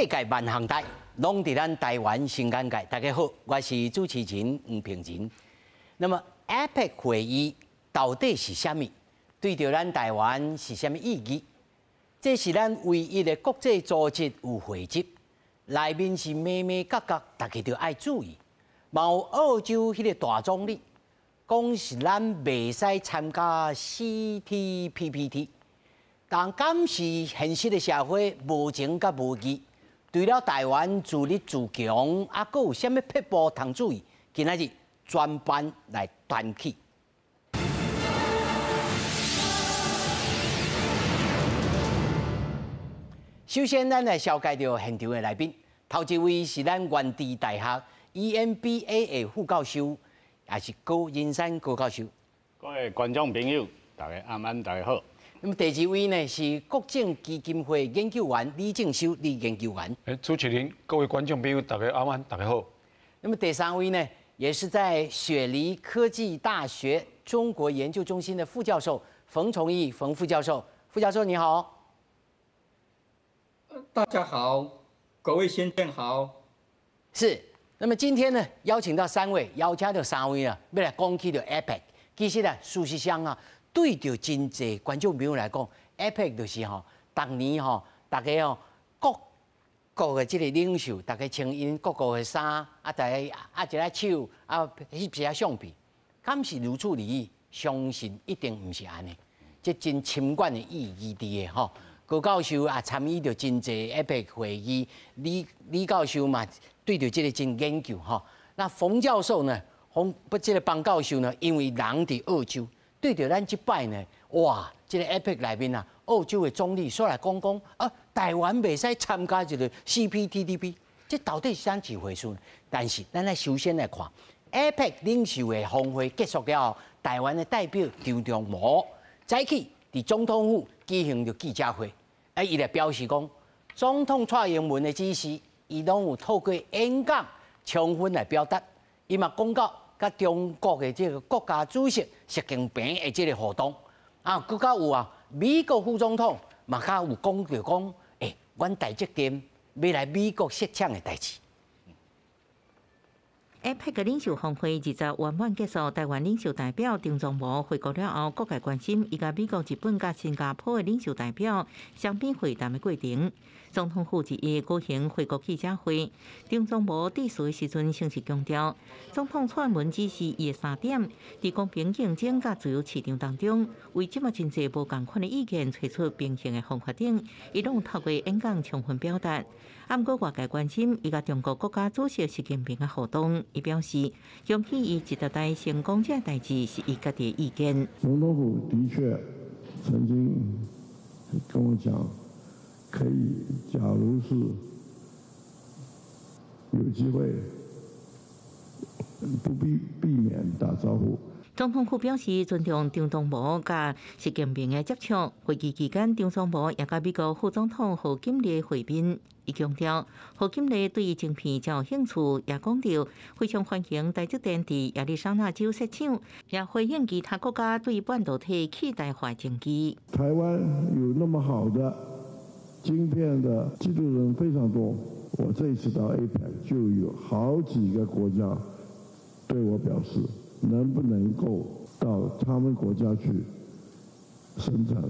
世界萬項代，攏佇咱台灣新眼界。大家好，我是主持人黃平仁。那麼 APEC 會議到底是啥物？對著咱台灣是啥物意義？這是咱唯一的國際組織有會籍，內面是眉眉角角，大家著愛注意。嘛有澳洲彼個大總理講是咱袂使參加 CTBT，但敢是現實的社會無情佮無義？除了台灣自立自強，啊，閣有啥物撇步通注意？今仔日專班來談起。首先，咱來紹介著現場的來賓。頭一位是咱元智大學 EMBA 的副教授，也是高仁山高教授。各位觀眾朋友，大家晚安，大家好。那麼第二位呢是國政基金會研究員李正修李研究員。主持人，各位觀眾朋友，大家晚安，大家好。那麼第三位呢，也是在雪梨科技大學中國研究中心的副教授馮崇義馮副教授。副教授你好。大家好，各位先生好。是，那麼今天呢，邀請到三位，邀請到三位啊，欲來講起著 APEC。其實啊，事實上啊，對著真濟觀眾朋友來講，APEC 就是吼，逐年吼，大家吼各國的這個領袖，大家穿𪜶各國的衫，啊，大家啊一下手，啊翕一下相片，敢是如此而已？相信一定毋是按呢，這真深遠的意義佇的吼。高教授也參與著真濟 APEC 會議，李李教授嘛對著這個真研究吼。那馮教授呢？馮不這個邦教授呢？因為人佇澳洲，對著咱這擺呢，哇！這個 APEC 內面啊，澳洲的總理煞來講講啊，台灣袂使參加這個 CPTPP，這到底是怎一回事？但是咱來首先來看 APEC 領袖的峰會結束了後，台灣的代表張忠謀早起佇總統府舉行著記者會。啊！伊來表示講，總統蔡英文的指示，伊攏有透過演講充分來表達。伊嘛講到佮中國的這個國家主席習近平的這個互動，啊，閣較有啊，美國副總統嘛較有講著講，欸，阮台積電欲來美國設廠的代誌。 APEC 領袖峰會二十圓滿結束，台灣領袖代表張忠謀回國了後，各界關心伊佮美國、日本佮新加坡的領袖代表雙邊會談的過程。總統府二一舉行回國記者會，張忠謀致辭的時陣，先是強調，總統蔡英文指示伊的三點，佇公平競爭佮自由市場當中，為這麼真濟無仝款的意見，揣出平衡的方法等，伊攏透過演講充分表達。啊，毋過外界關心伊佮中國國家主席習近平的互動，伊表示，恭喜伊二十大成功這代誌是伊家己的意見。總統府的確曾經跟我講，可以，假如是有機會，不必避免打招呼。總統府表示尊重張忠謀佮習近平的接觸。會議期間，張忠謀也佮美國副總統賀錦麗會面。伊強調，賀錦麗對晶片真有興趣，也講著非常歡迎台積電佇亞利桑那州設廠，也回應其他國家對半導體替代化爭議。台灣有那麼好的晶片的技術人非常多，我這一次到 APEC 就有好幾個國家對我表示，能不能夠到他們國家去生產？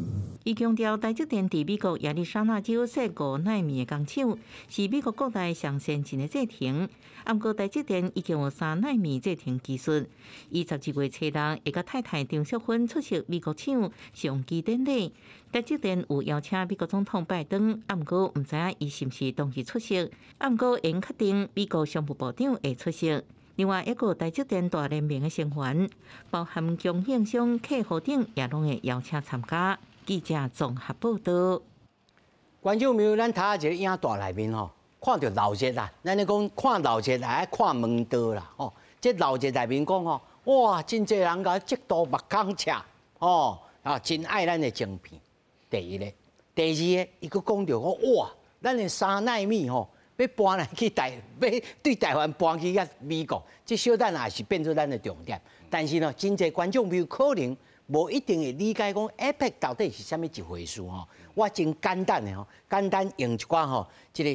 伊強調，台積電佇美國亞利桑那州設5奈米的工廠，是美國國內上先進的製程。毋過台積電已經有3奈米製程技術。伊12月初六會佮太太張淑芬出席美國廠上機典禮。台積電有邀請美國總統拜登，毋過毋知影伊是毋是同意出席。毋過𪜶確定美國商務部長會出席。另外一個台積電大聯盟的成員，包含供應商、客戶等，也攏會邀請參加。記者綜合報道。觀眾朋友，咱睇一個影帶內面吼，看著老熱啦。咱咧講看老熱來看門道啦，吼。這老熱內面講吼，哇，真濟人共嫉妒目空赤，吼啊，真愛咱的晶片。第一個，第二个，伊閣講著講，哇，咱的3奈米吼，欲搬來去台，欲對台灣搬去遐美國，這小等也是變做咱的重點。但是呢，真濟觀眾朋友可能無一定會理解講 APEC 到底是啥物一回事吼。我真簡單的吼，簡單用一寡吼，這個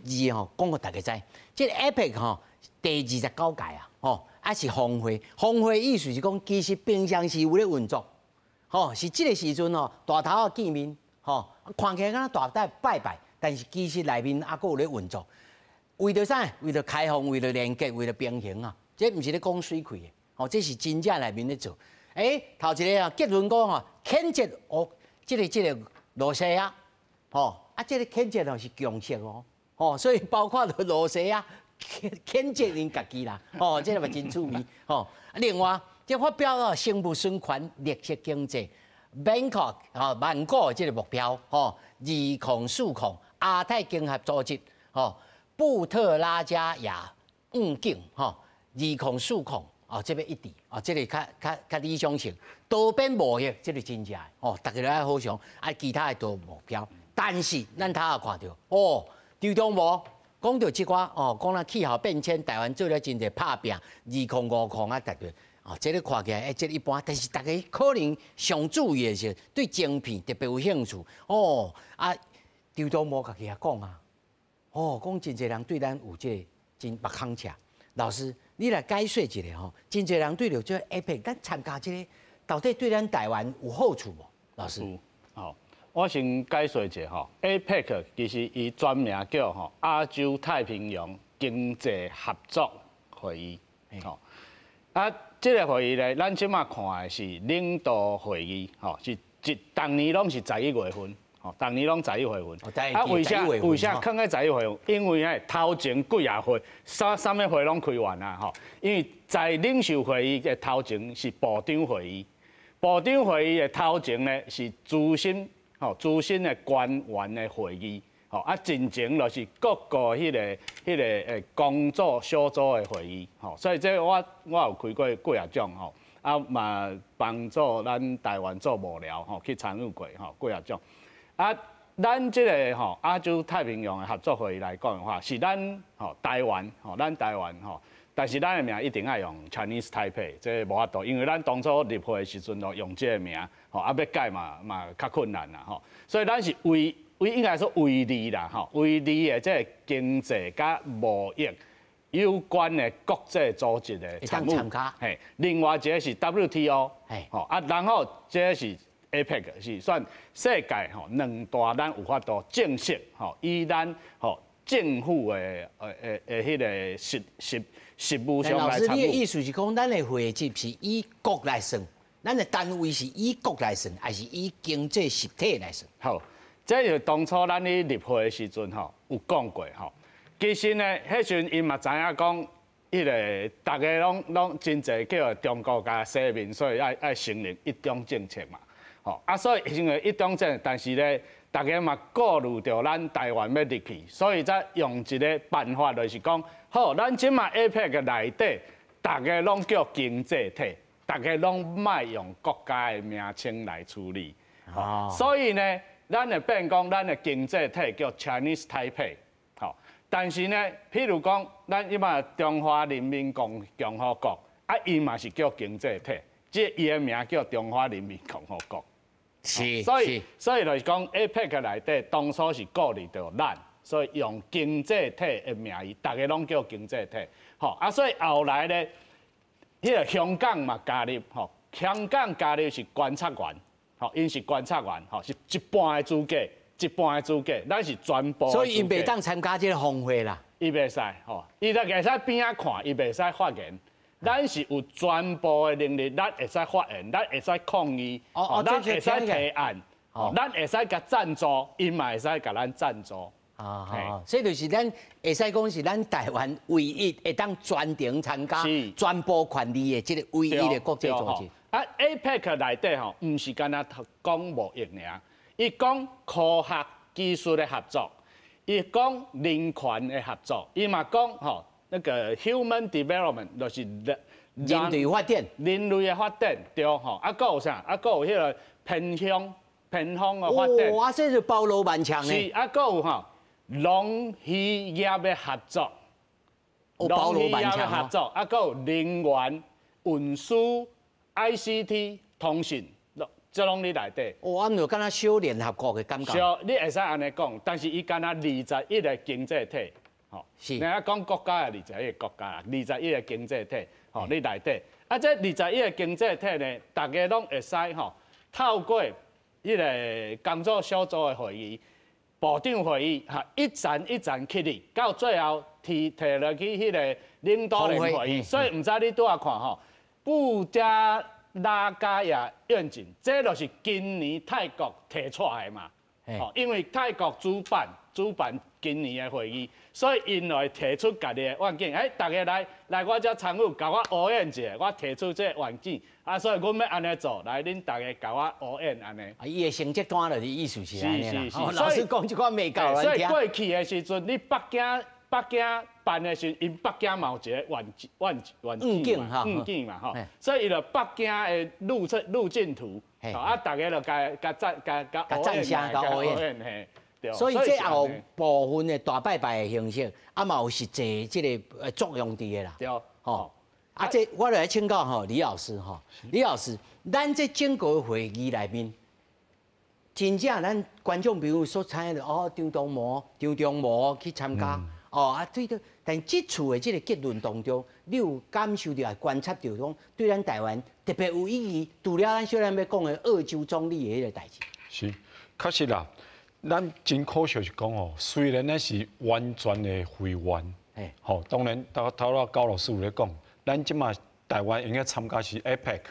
字吼，講予大家知。這個 APEC 吼，第29屆啊，吼，啊是峰會。峰會意思是講，其實平常時有咧運作，吼，是這個時陣吼，大頭仔見面，吼，看起來敢若大在拜拜，但是其實內面猶閣有咧運作。為著啥？為著開放，為著連結，為著平衡啊！這毋是咧講媠氣的，吼，這是真正內面咧做。頭一個啊，結論講吼，譴責哦，這個羅西亞，吼，啊，這個譴責哦是共識哦，吼，所以包括羅西亞譴責𪜶家己啦，吼，這個嘛真趣味，吼。另外，這發表了生物循環綠色經濟，Bangkok 吼曼谷這個目標，吼，2040亞太經合組織，吼。布特拉加亞願景，吼，2040哦，這個一致，哦，這個較理想性，多邊貿易，這個真正的，哦，大家都愛好想，啊，其他的多目標，但是咱頭仔看著，哦，張忠謀講著這寡，哦，講咱氣候變遷，台灣做了真濟拍拚，2050啊，達到，哦，這個看起來，這個一般，但是大家可能上注意的是對晶片特別有興趣，哦，啊，張忠謀家己也講啊。哦，講真濟人對咱有這個真目空赤。老師，你來解說一下吼，真濟人對著這個 APEC，咱參加這個到底對咱台灣有好處無？老師，有。好，我先解說一下吼，APEC 其實伊全名叫吼亞洲太平洋經濟合作會議。吼，啊，這個會議咧，咱這馬看的是領導會議，吼，是一逐年攏是11月份。吼，逐年攏11月份。啊，為啥為啥囥佇十一月份？因為咧頭前幾仔會，啥物會攏開完啊，吼。因為在領袖會議的頭前是部長會議，部長會議的頭前呢是資深吼資深的官員的會議，吼啊，進前就是各個彼個工作小組的會議，吼。所以這我有開過幾仔種吼，啊嘛幫助咱台灣做幕僚吼去參與過吼幾仔種。啊，咱這個吼亞洲太平洋的合作會議來講的話，是咱吼台灣吼，咱台灣吼，但是咱的名一定愛用 Chinese Taipei，這個無法度，因為咱當初入會的時陣就用這個名，吼啊欲改嘛較困難啦吼，所以咱是唯唯應該說唯二啦吼，唯二的這個經濟佮貿易有關的國際組織的參與，嘿，另外一個是 WTO，吼啊，然後這個是 APEC 是算世界吼兩大，咱有法度正式吼以咱吼政府的彼個實務上來參與。老師，你的意思是講，咱的會籍是以國來算，咱的單位是以國來算，還是以經濟實體來算？好，這就當初咱咧入會的時陣吼，有講過吼。其實呢，彼時陣𪜶嘛知影講，彼個逐家攏真濟叫中國共西面，所以愛承認一中政策嘛。吼啊，所以因為一中政，但是咧，逐家嘛顧慮著咱台灣欲入去，所以才用一個辦法，就是講，好，咱這馬 APEC 內底，逐家攏叫經濟體，逐家攏莫用國家的名稱來處理。哦，所以呢，咱會變講，咱的經濟體叫 Chinese Taipei。吼，但是呢，譬如講，咱這馬中華人民共和國，啊，伊嘛是叫經濟體，這伊的名叫中華人民共和國。所以就是講，APEC 內底當初是顧慮著咱，所以用經濟體的名義，逐家攏叫經濟體。吼啊，所以後來咧，彼個香港嘛加入，吼，香港加入是觀察員，吼，𪜶是觀察員，吼，是一半的資格，一半的資格，咱是全部。所以𪜶袂當參加這個峰會啦。伊袂使，吼，伊就會使邊仔看，伊袂使發言。咱是有全部的能力，咱會使發言，咱會使抗議，咱會使提案，咱會使共贊助，𪜶嘛會使共咱贊助。啊，所以就是咱會使講是咱台灣唯一會當全程參加、全部權利的這個唯一的國際組織。啊，APEC 內底吼，毋是干焦講貿易爾，伊講科學技術的合作，伊講人權的合作，伊嘛講吼那個 human development 就是人類發展，人類的發展對吼，啊，閣有啥？啊，閣有彼個偏鄉的發展。哇，這就包羅萬象呢。是啊，閣有吼農漁業的合作，包羅萬象合作，啊，閣有能源、運輸、ICT、通訊，這攏佇內底。哦，按就敢若小聯合國的感覺。小，你會使按呢講，但是伊敢若21個經濟體，吼。你若講國家的二十一個國家，二十一個經濟體，吼，佇內底。啊，這二十一個經濟體呢，逐家攏會使吼，透過彼個工作小組的會議、部長會議，哈，一層一層起來，到最後提提落去彼個領導人會議。所以毋知你拄仔看吼，布加拉加亞願景，這就是今年泰國提出來的嘛。吼，因為泰國主辦今年的會議，所以𪜶會提出家己的願景。欸，逐家來來我遮參與，共我烏應一下，我提出這個願景。啊，所以阮欲按呢做，來恁逐家共我烏應按呢。啊，伊的成績單就是意思是按呢啦。是是是。老師講這款未夠。所以過去的時陣，你北京辦的時陣，𪜶北京嘛有一個願願景嘛，願景嘛吼。所以伊就北京的路徑圖，啊，逐家就共共讚共共讚聲共烏應。嘿。所以這也有部分的大拜拜的形式，啊嘛有實際這個作用佇的啦。對，吼，啊，這我來請教吼李老師吼，李老師，咱這整個會議內面，真正咱觀眾朋友所參的哦，張忠謀去參加，哦啊對對，但這次的這個結論當中，你有感受著、觀察著講，對咱台灣特別有意義，除了咱小咱欲講的澳洲總理的彼個代誌。是，確實啦。咱真可惜是講吼，雖然咱是完全的會員，吼，當然頭頭仔高老師有咧講，咱這馬台灣應該參加是 APEC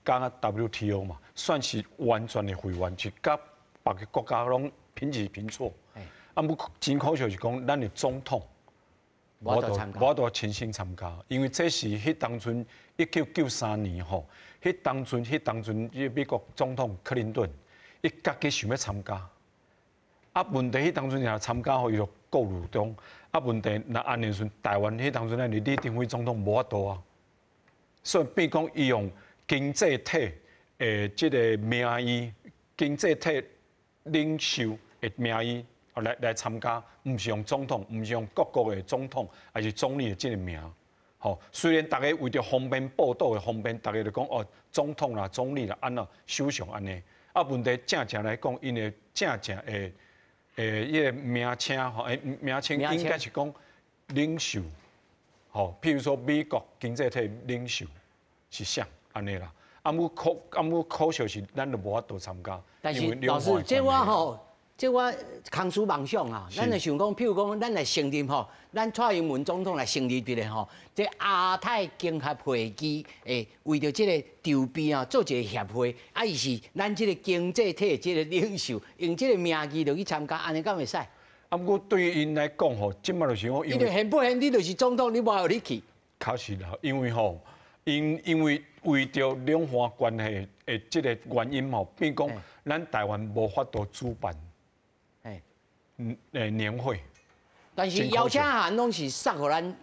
佮 WTO 嘛，算是完全的會員，是佮別个國家攏平起平坐。啊，毋過真可惜是講，咱的總統無參無法度親身參加，因為這是彼當陣1993年吼，彼當陣，美國總統克林頓，伊家己想欲參加。啊，問題彼當陣若參加吼，伊就顧慮中。啊，問題若按呢時陣，台灣彼當陣咱的李登輝總統無法度啊。所以變講伊用經濟體的這個名義，經濟體領袖的名義來參加，毋是用總統，毋是用各國的總統，抑是總理的這個名。吼，雖然逐家為著方便報道的方便，逐家就講哦，總統啦、總理啦，按怎首相按呢。啊，問題正正來講，𪜶的正正的。彼個名稱吼，名稱應該是講領袖，吼，譬如說美國經濟體領袖是誰按呢啦？啊，毋過可惜是咱就無法度參加。但是老師，這我吼，這我空思妄想啊，咱就想講，譬如講，咱來成立吼，咱蔡英文總統來成立一個吼，這亞太經合會議，為著這個籌備啊，做一個協會，啊，伊是咱這個經濟體這個領袖，用這個名義就去參加，按呢敢會使？啊，毋過對𪜶來講吼，這馬就是講，因為現不現你就是總統，你無予你去。確實啦，因為吼，因為為著兩岸關係的這個原因吼，變講咱台灣無法度主辦。年會，但是邀請函攏是送予咱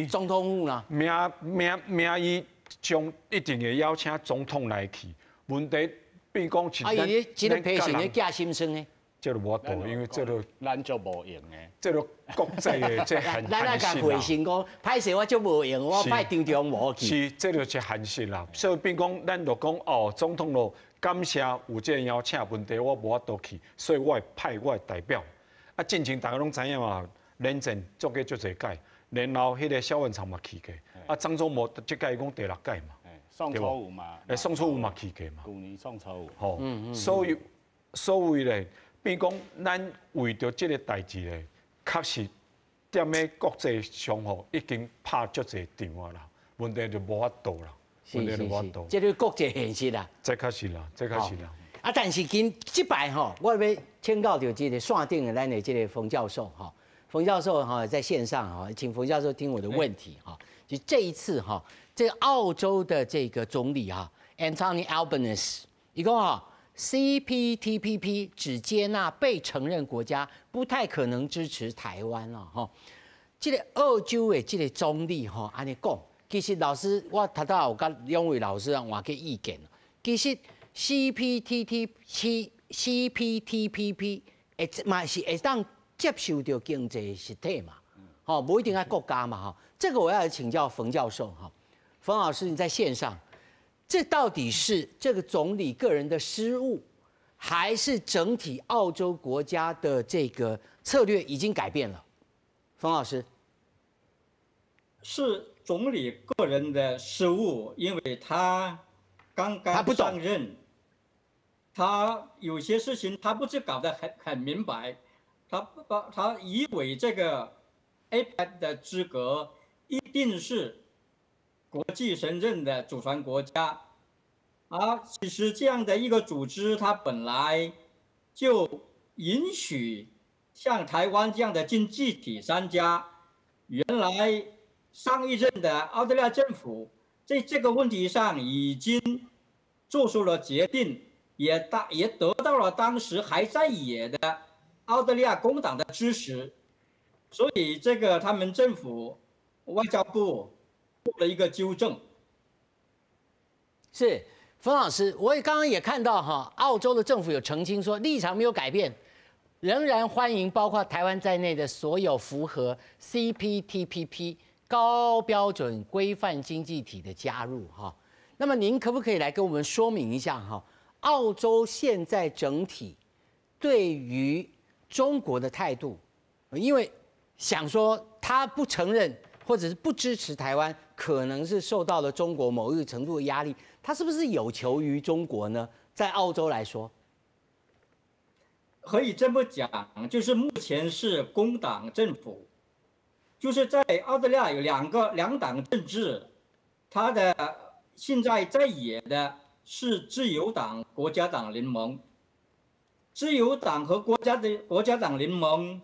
總統府啦。名義上一定會邀請總統來去，問題變講是。啊，伊這個批信咧寄心酸的。這就無法度，因為這個咱就無閒的。這個國際的這現咱愛共回信講，歹勢我足無閒，我派張忠謀去。是，這就是現實啦。所以變講，咱就講哦，總統咯，感謝有這個邀請，問題我無法度去，所以我會派我的代表。啊，進前逐家攏知影嘛，連戰做過足濟屆，然後彼個蕭萬長嘛去過，啊，張忠謀這屆講第六屆嘛，宋楚瑜嘛，宋楚瑜嘛去過嘛，舊年宋楚瑜，吼，所以咧，變講咱為著這個代誌咧，確實踮咧國際上吼已經拍足濟場啊啦，問題就無法度啦，問題就無法度，這個國際現實啦，這確實啦，這確實啦。啊，但是今這擺吼，我欲請教著這個線頂的咱的這個馮教授哈，馮教授哈在線上哈，請馮教授聽我的問題哈。就這一次哈，這個澳洲的這個總理哈，Anthony Albanese，伊講哈，CPTPP 只接納被承認國家，不太可能支持台灣了哈。這個澳洲的這個總理哈，按呢講，其實老師我頭拄有佮兩位老師啊換過意見，其實。CPTPP 會嘛是會當接受著經濟實體嘛，吼，無一定愛國家嘛，吼。這個我要來請教馮教授哈，馮老師你在線上，这到底是这个总理个人的失误，还是整体澳洲国家的这个策略已经改变了？冯老师，是总理个人的失误，因为他刚刚上任，他有些事情他不是搞得很明白，他不把他以为这个 APEC 的资格一定是国际承认的主权国家，啊，其实这样的一个组织，它本来就允许像台湾这样的经济体参加。原来上一任的澳大利亚政府在这个问题上已经做出了决定，也得到了当时还在野的澳大利亚工党的支持，所以这个他们政府外交部做了一个纠正。是，冯老师，我也刚刚也看到哈，澳洲的政府有澄清说立场没有改变，仍然欢迎包括台湾在内的所有符合 CPTPP 高标准规范经济体的加入哈。那么您可不可以来跟我们说明一下哈？澳洲现在整体对于中国的态度，因为想说他不承认或者是不支持台湾，可能是受到了中国某一个程度的压力，他是不是有求于中国呢？在澳洲来说，可以这么讲，就是目前是工党政府，就是在澳大利亚有两党政治，他的现在在野的是自由党、国家党联盟。自由党和国家党联盟，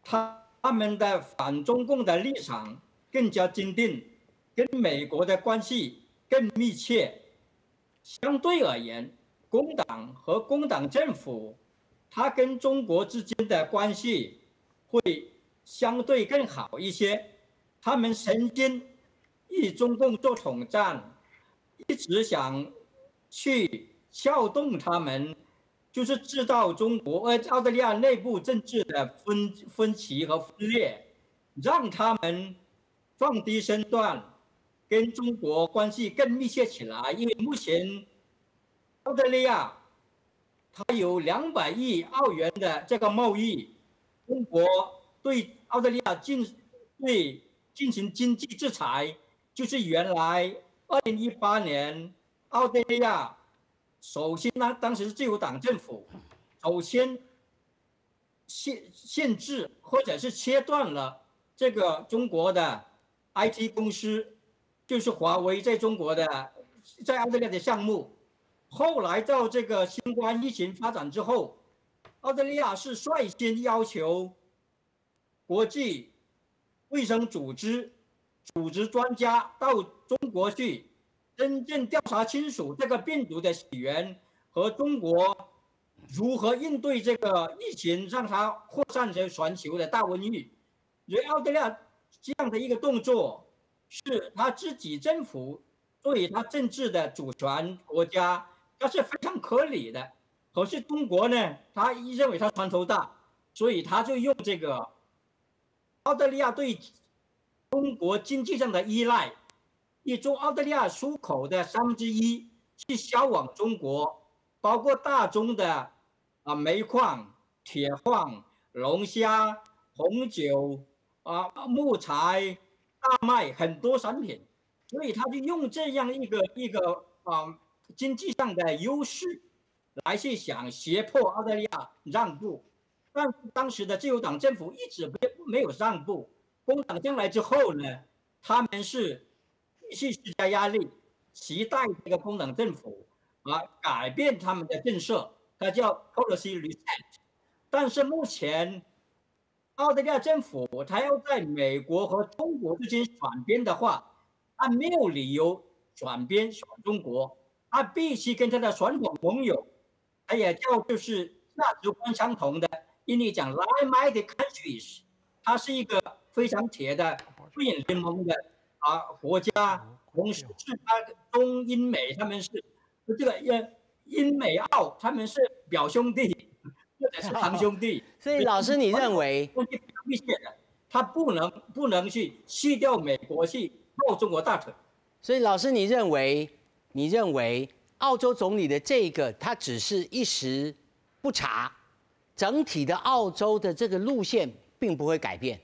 他们的反中共的立场更加坚定，跟美国的关系更密切。相对而言，工党和工党政府，它跟中国之间的关系会相对更好一些。他们曾经与中共做统战，一直想去撬动他们，就是制造中国澳大利亚内部政治的分歧和分裂，让他们放低身段，跟中国关系更密切起来。因为目前澳大利亚它有200亿澳元的这个贸易，中国对澳大利亚进行经济制裁，就是原来2018年澳大利亚首先呢，当时是自由党政府，首先限制或者是切断了这个中国的 IT 公司，就是华为在中国的在澳大利亚的项目。后来到这个新冠疫情发展之后，澳大利亚是率先要求国际卫生组织组织专家到中国去，真正调查清楚这个病毒的起源和中国如何应对这个疫情，让它扩散成全球的大瘟疫。所以澳大利亚这样的一个动作，是他自己政府作为他政治的主权国家，它是非常合理的。可是中国呢，他一认为他拳头大，所以他就用这个澳大利亚对中国经济上的依赖，以中澳大利亚出口的1/3去销往中国，包括大宗的煤矿、铁矿、龙虾、红酒木材、大麦很多产品，所以他就用这样一个经济上的优势来去想胁迫澳大利亚让步，但当时的自由党政府一直没有让步。工党进来之后呢，他们是继续施加压力，期待这个工党政府改变他们的政策，它叫 policy reset。但是目前澳大利亚政府他要在美国和中国之间选边的话，他没有理由选边选中国，他必须跟他的传统盟友，他也叫就是价值观相同的，印尼讲 like-minded countries，它是一个非常铁的对联盟的国家，同时是他中英美他们是这个英美澳他们是表兄弟或者是堂兄弟。所以老师，你认为密切的，他不能去去掉美国去抱中国大腿。所以老师，你认为你认为澳洲总理的這個，他只是一時不察，整體的澳洲的這個路線並不會改變？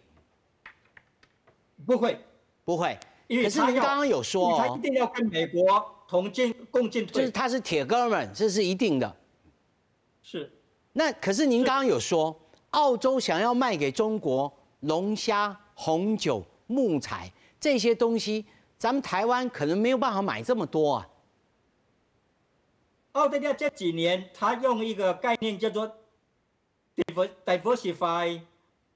不會，不會。因為可是您剛剛有說，他一定要跟美國同進共進退，就是他是鐵哥們，這是一定的。是。那可是您剛剛有說，澳洲想要賣給中國龍蝦、紅酒、木材這些東西，咱們台灣可能沒有辦法買這麼多啊。澳大利亞這幾年，他用一個概念叫做 diversify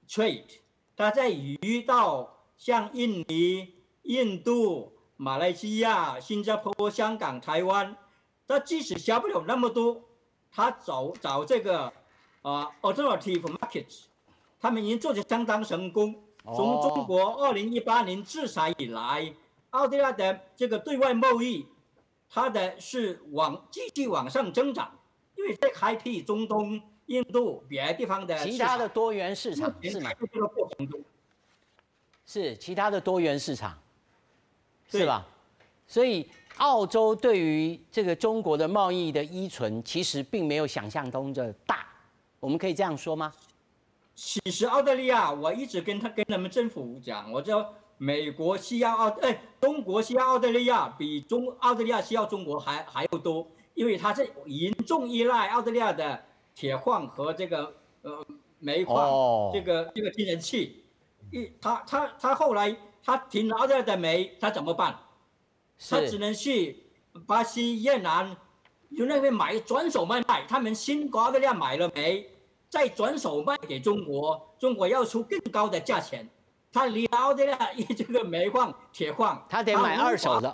trade，他在移到像印尼、印度、馬來西亞、新加坡、香港、台灣，他即使銷不了那麼多，他找找這個alternative markets，他們已經做得相當成功。從中國2018年制裁以來，澳大利亞的這個對外貿易，它的是往繼續往上增長，因為在開闢中東、印度別的地方的其他的多元市場是嗎？這個過程中，是其他的多元市場，是吧？所以澳洲對於這個中國的貿易的依存，其實並沒有想象中的大，我們可以這樣說嗎？其實澳大利亞，我一直跟他們政府講，我說美國需要澳，哎，中國需要澳大利亞比澳大利亞需要中國還要多，因為它是嚴重依賴澳大利亞的鐵礦和這個煤礦，這個天然氣。一他他他後來他停了澳大利亞的煤，他怎麼辦？他只能去巴西、越南，就那邊買轉手賣賣。他們先澳大利亞買了煤，再轉手賣給中國，中國要出更高的價錢。他離澳大利亞這個煤礦、鐵礦，他得買二手的。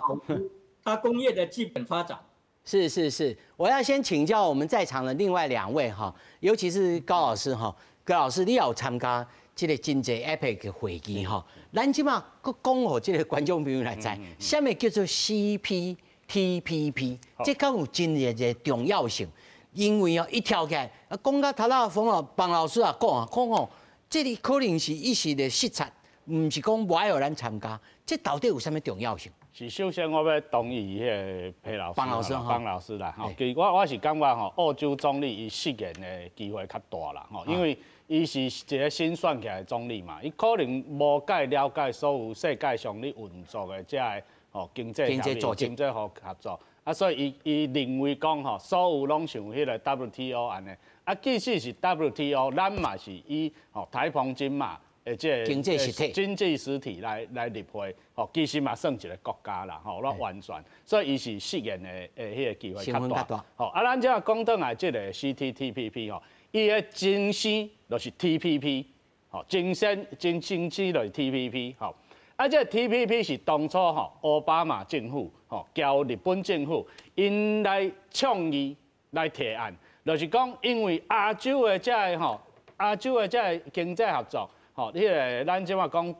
他工業的基本發展。是是是，我要先請教我們在場的另外兩位哈，尤其是高老師哈，高老師你也有參加這個經濟 APEC 會議哈，咱這馬閣講予這個觀眾朋友來知，啥物叫做 CPTPP，這敢有真濟個重要性？因為哦，一跳起來，啊，講到頭仔馮老方老師也講啊，講吼，這個可能是一時的失策，毋是講無愛予咱參加，這到底有啥物重要性？是，首先我欲同意彼个裴老師，方老師，方老師啦，吼，其實我是感覺吼，澳洲總理伊失言的機會較大啦，吼，因為伊是一個新選起來的總理嘛，伊可能無蓋了解所有世界上咧運作的這个吼經濟經濟組織、經濟合合作，啊，所以伊認為講吼，所有攏像彼个 WTO 按呢，啊，即使是 WTO，咱嘛是以吼台澎金馬的這個經濟實體、經濟實體來入會，吼，其實嘛算一個國家啦，吼，攏完全，所以伊是失言的彼个機會較大。吼，啊，咱這講轉來這个 CPTPP 吼，伊的前身就是 TPP，吼，前身前前身就是 TPP，吼，啊，這个 TPP 是當初吼奧巴馬政府吼交日本政府𪜶來倡議來提案，就是講因為亞洲的這个吼亞洲的這个經濟合作。吼，彼个咱這馬講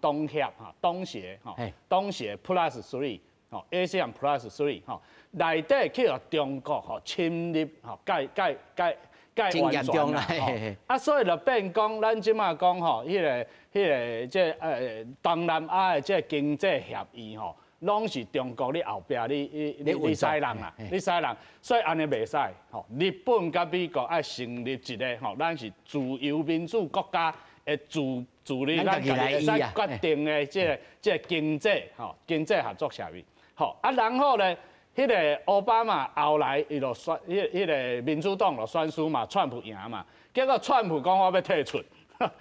東協哈，東協吼，東協 Plus Three，吼，ASEAN Plus Three，吼，內底去予中國吼侵入吼，蓋蓋蓋蓋完全啦，啊，所以就變講，咱這馬講吼，彼個這東南亞的這經濟協議吼，攏是中國咧後壁咧使人啦，咧使人，所以按呢袂使吼。日本佮美國愛成立一个吼，咱是自由民主國家的自自立，咱家己會使決定的這個經濟吼經濟合作協議吼啊，然後咧，彼个奧巴馬後來伊就選，彼個民主黨就選輸嘛，川普贏嘛，結果川普講我欲退出，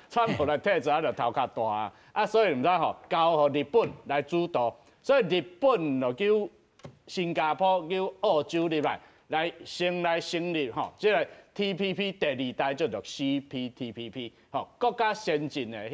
川普來退出啊，就頭殼大啊，啊，所以毋知吼交予日本來主導，所以日本就叫新加坡、叫澳洲入來，來先來成立吼，這个 TPP 第二代叫做 CPTPP，吼，閣較先進的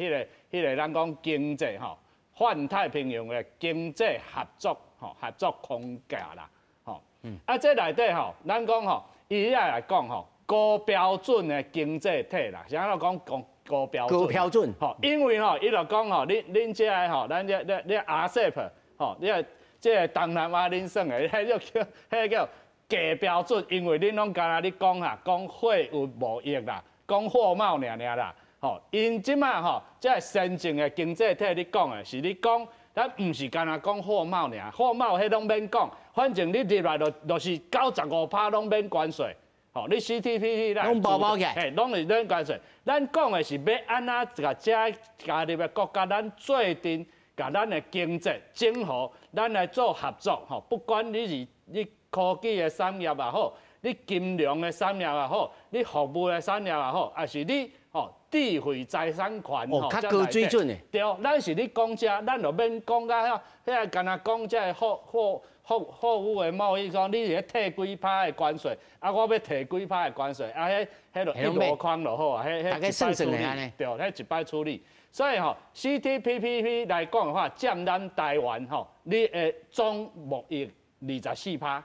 彼個咱講經濟吼，泛太平洋的經濟合作吼，合作框架啦，吼，啊，這內底吼，咱講吼，伊遐來講吼，高標準的經濟體啦，啥怎講講高標準？高標準，吼，因為吼，伊就講吼，恁這个吼，咱這你 RCEP 吼，你個這个東南亞恁算的，彼個叫彼個叫低標準，因為恁攏干焦咧講哈，講貨物貿易啦，講貨貿爾爾啦，吼，𪜶這馬吼，這个先進的經濟體咧講的是咧講，咱毋是干焦講貨貿爾，貨貿彼攏免講，反正你入來就是95%攏免關稅，吼，你 CPTPP 咱攏包包起來，嘿，攏是免關稅。咱講的是欲按怎共遮加入的國家，咱做陣共咱的經濟整合，咱來做合作，吼，不管你是你科技的產業也好，你金融的產業也好，你服務的產業也好，抑是你吼智慧財產權吼，較高水準的。對，咱是咧講這，咱就免講甲遐，遐干焦講這个貨物的貿易，講你是咧退幾趴的關稅，啊，我欲提幾趴的關稅，啊，彼就一籮筐就好啊，彼一擺處理，對，彼一擺處理。所以吼，CPTPP 來講的話，佔咱台灣吼，你的總貿易24%。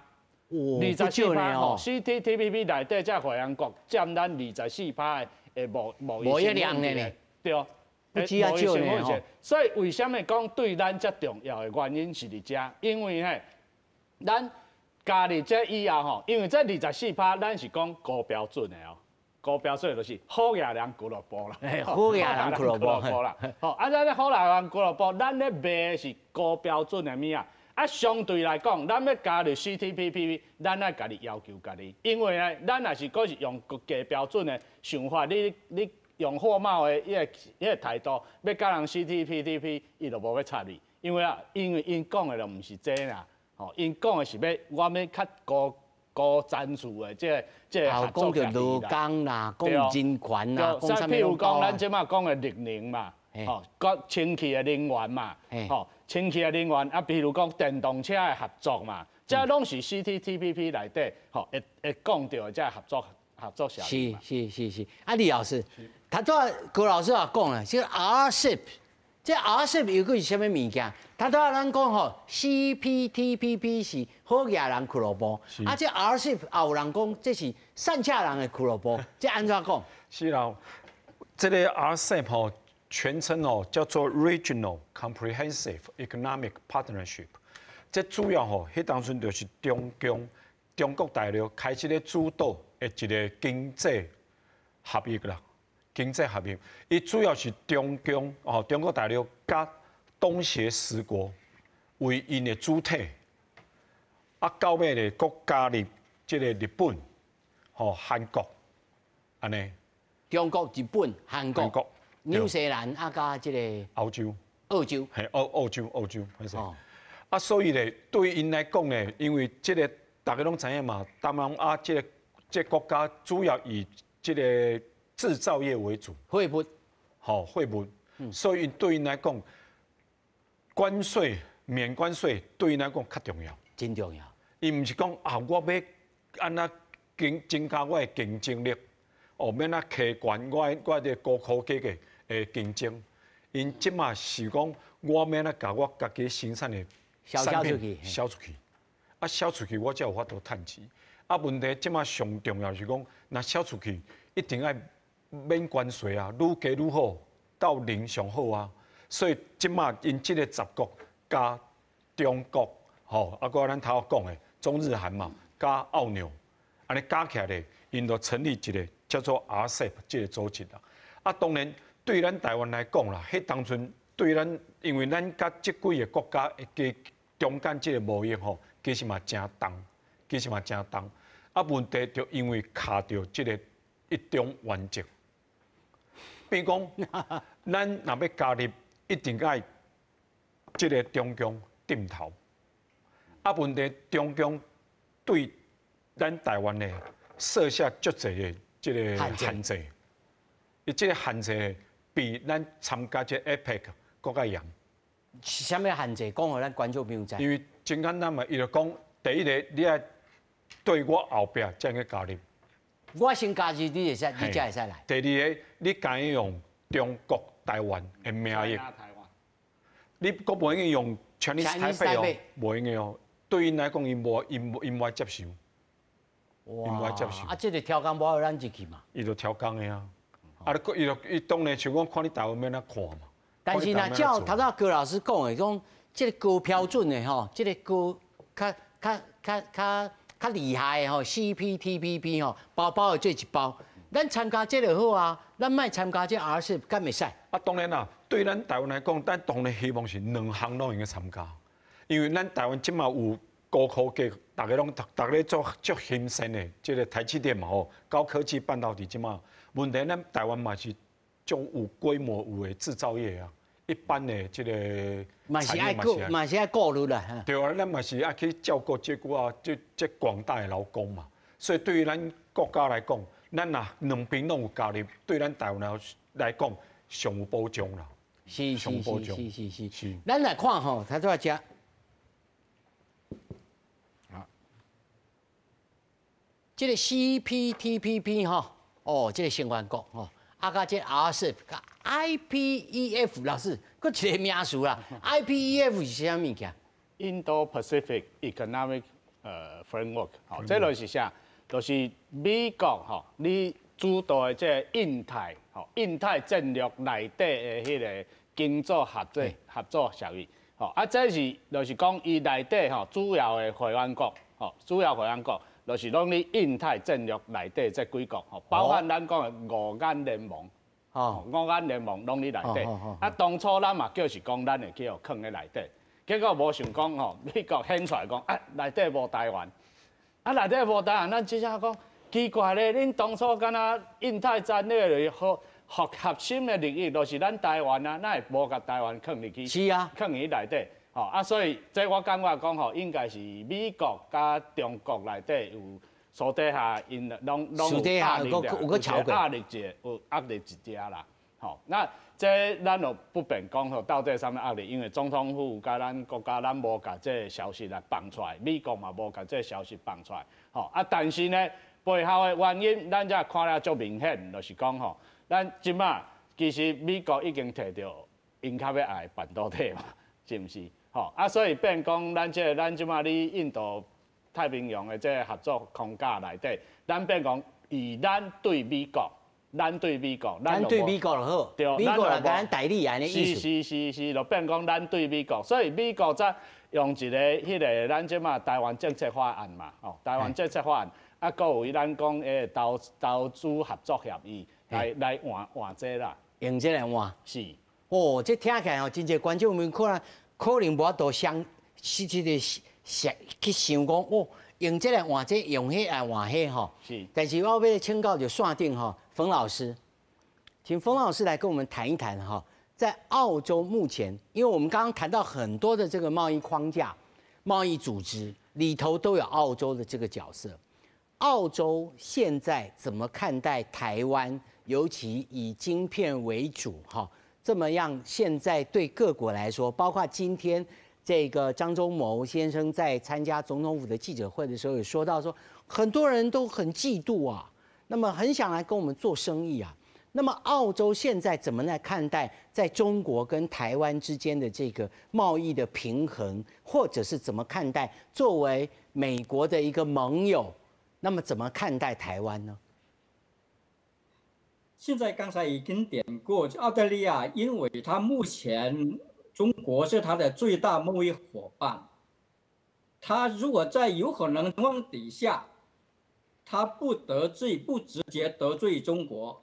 24%吼，CPTPP 內底這會員國佔咱24%的貿易量呢？對，不止遐少呢。所以為啥物講對咱遮重要的原因是佇遮？因為嘿，咱加入這以後吼，因為這24%咱是講高標準的哦，高標準就是好額人俱樂部啦，好額人俱樂部啦。吼，啊，咱咧好額人俱樂部，咱咧賣的是高標準的物仔。啊，相對來講，咱欲加入 CPTPP，咱愛家己要求家己，因為呢，咱若是閣是用低標準的想法，你用貨貿的彼個態度，欲佮人 CPTPP，伊就無欲插你，因為啊，因為𪜶講的就毋是這啦，吼，𪜶講的是欲我欲較高高層次的這個合作。講著勞工啦，講人權啦，講啥物譬如講，咱這馬講的綠能嘛，吼，閣清氣的能源嘛，吼。清氣的能源啊，比如講電動車的合作嘛，這攏是 CPTPP 內底吼會講著的這合作合作協議。是是是是，啊，李老師，頭拄仔高老師也講啦，這個 RCEP，這 RCEP 又閣是啥物物件？頭拄仔咱講吼，CPTPP 是好額人俱樂部，啊，這 RCEP 也有人講這是散赤人的俱樂部，這按怎講？是啦，這個 RCEP 吼。全稱哦叫做 Regional Comprehensive Economic Partnership，這主要吼，彼當陣就是中共中國大陸開始咧主導的一個經濟合約啦，經濟合約，伊主要是中共哦，中國大陸佮東協十國為𪜶的主體，啊，到尾咧，閣加入這個日本、吼韓國，按呢。中國、日本、韓國。紐西蘭啊，佮這个澳洲，澳洲，嘿，澳洲，澳洲，歹勢。啊，所以咧，對𪜶來講咧，因為這个大家攏知影嘛，東南亞這個國家主要以這個製造業為主，貨物，吼，貨物，所以對𪜶來講，關稅免關稅對𪜶來講較重要，真重要。伊毋是講啊，我欲按怎增加我的競爭力，哦，欲按怎提懸我的高科技的競爭，𪜶這馬是講，我欲按怎共我家己生產的產品銷出去，啊，銷出去我才有法度趁錢。啊，問題這馬上重要是講，若銷出去一定愛免關稅啊，愈低愈好，到零上好啊。所以這馬𪜶這个十國佮中國，吼，啊，閣咱頭講的中日韓嘛，佮澳紐，按呢加起來咧，𪜶就成立一個叫做 RCEP 這个組織啦。啊，當然。對咱台灣來講啦，彼當陣對咱，因為咱佮這幾个國家的中間這個貿易吼，其實嘛誠重，其實嘛誠重。啊，問題就因為卡著這个一中原則，比如講，咱若欲加入，一定愛這个中共點頭。啊，問題中共對咱台灣呢設下足濟的這个限制，伊這个限制比咱參加這 APEC 閣較嚴。是啥物限制？講予咱觀眾朋友知。因為真簡單嘛，伊就講第一个，你愛對我後壁才會加入。我先加入，你會使，你才會使來。第二个，你敢用中國台灣的名義，你閣袂用用 Chinese Taipei 哦，袂用哦。對𪜶來講，𪜶無愛接受，𪜶無愛接受。啊，這个刁工無予咱入去嘛？伊就刁工的啊。啊！你伊就伊當然像講看你台灣欲按怎看嘛。但是若照頭拄高老師講的，講這个高標準的吼，這个高較較較較較厲害的吼，CPTPP 吼，包包的這一包，咱參加這个好啊，咱莫參加這 RCEP 敢會使？啊，當然啦，對咱台灣來講，咱當然希望是兩項攏會用參加，因為咱台灣這馬有高科技，逐家攏逐家做足欣羡的，這个台積電嘛吼，高科技半導體這馬問題，咱台灣嘛是足有規模有的製造業啊，一般的這個嘛是愛顧，嘛是愛顧慮啦。對啊，咱嘛是愛去照顧這久啊，這廣大的勞工嘛。所以對於咱國家來講，咱若兩邊攏有加入，對咱台灣來講上有保障啦。是是是是是是。是。咱來看吼，頭拄仔遮。好，這个 CPTPP 吼，哦，這个成員國吼，啊，佮這 RCEP 佮 IPEF，老師，閣一个名詞啦，IPEF 是啥物件？Indo-Pacific Economic Framework，吼，這就是啥？就是美國吼，你主導的這个印太吼，印太戰略內底的彼个經濟合作協議，吼，啊，這是就是講伊內底吼主要的會員國，吼，主要會員國就是攏佇印太戰略內底這幾國，吼，包含咱講的五眼聯盟，吼，五眼聯盟攏佇內底。啊，當初咱嘛叫是講咱會去予囥佇內底，結果無想講吼，美國顯出來講啊，內底無台灣，啊，內底無台灣，咱這下講奇怪咧，恁當初敢若印太戰略就是好核核心的利益，就是咱台灣啊，哪會無共台灣囥入去？是啊，囥佇內底，吼啊，所以這我感覺講吼，應該是美國佮中國內底有私底下𪜶攏攏有壓力有壓力一個，有壓力一點啦，吼，那這咱就不便講吼，到底啥物壓力，因為總統府佮咱國家咱無共這个消息來放出來，美國嘛無共這个消息放出來，吼啊，但是呢，背後的原因咱才看了足明顯，就是講吼，咱這馬其實美國已經提著𪜶較欲愛半導體嘛，是毋是？吼啊，所以變講咱這個咱這馬佇印度太平洋的這个合作框架內底，咱變講以咱對美國，咱對美國，咱對美國就好，對，美國來共咱代理按呢意思。是是是是，就變講咱對美國，所以美國才用一个彼个咱這馬台灣政策法案嘛，吼，台灣政策法案，啊，閣有咱講的投資合作協議來換換這啦，用這來換。是。哦，這聽起來哦，真濟觀眾們可能無法度想，實際的想去想講，哦，用這來換這，用彼來換彼吼。是。但是我欲請教就線頂吼，馮老師，請馮老師來跟我們談一談哈，在澳洲目前，因為我們剛剛談到很多的這個貿易框架、貿易組織裡頭都有澳洲的這個角色。澳洲現在怎麼看待台灣，尤其以晶片為主哈？這麼樣，現在對各國來說，包括今天這個張忠謀先生在參加總統府的記者會的時候，也說到說，很多人都很嫉妒啊，那麼很想來跟我們做生意啊。那麼澳洲現在怎麼來看待在中國跟台灣之間的這個貿易的平衡，或者是怎麼看待作為美國的一個盟友，那麼怎麼看待台灣呢？現在剛才已經點過，澳大利亞，因為它目前中國是它的最大貿易夥伴，它如果在有可能情況底下，它不得罪，不直接得罪中國，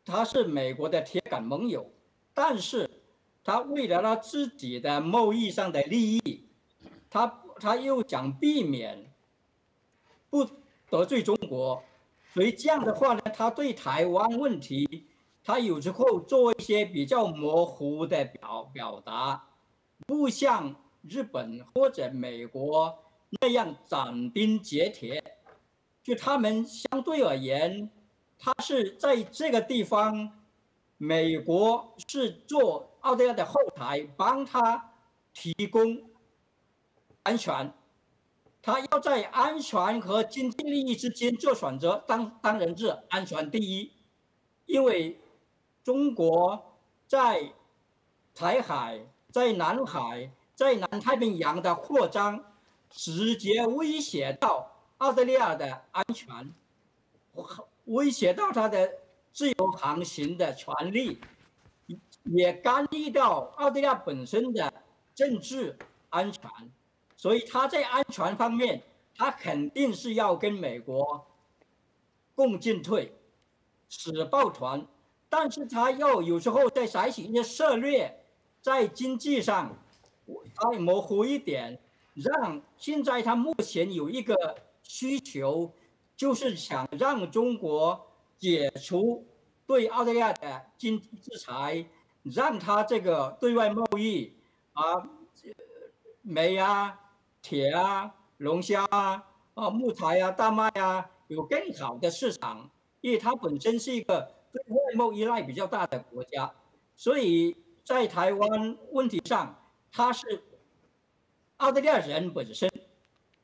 它是美國的鐵桿盟友，但是它為了他自己的貿易上的利益，他又想避免不得罪中國。所以這樣的話呢，他對台灣問題，他有時候做一些比較模糊的表達，不像日本或者美國那樣斬釘截鐵。就他們相對而言，他是在這個地方，美國是做澳大利亞的後台，幫他提供安全。他要在安全和經濟利益之間做選擇，當然是安全第一，因為中國在台海、在南海、在南太平洋的擴張，直接威脅到澳大利亞的安全，威脅到它的自由航行的權利，也干預到澳大利亞本身的政治安全。所以他在安全方面，他肯定是要跟美國共進退，死抱團。但是他又有時候在採取一些策略，在經濟上，他模糊一點，让现在他目前有一个需求，就是想让中国解除对澳大利亚的经济制裁，让他这个对外贸易啊，煤啊、铁啊、龙虾啊、木材啊、大麦啊，有更好的市场，因为它本身是一个对外贸依赖比较大的国家，所以在台湾问题上，它是澳大利亚人本身，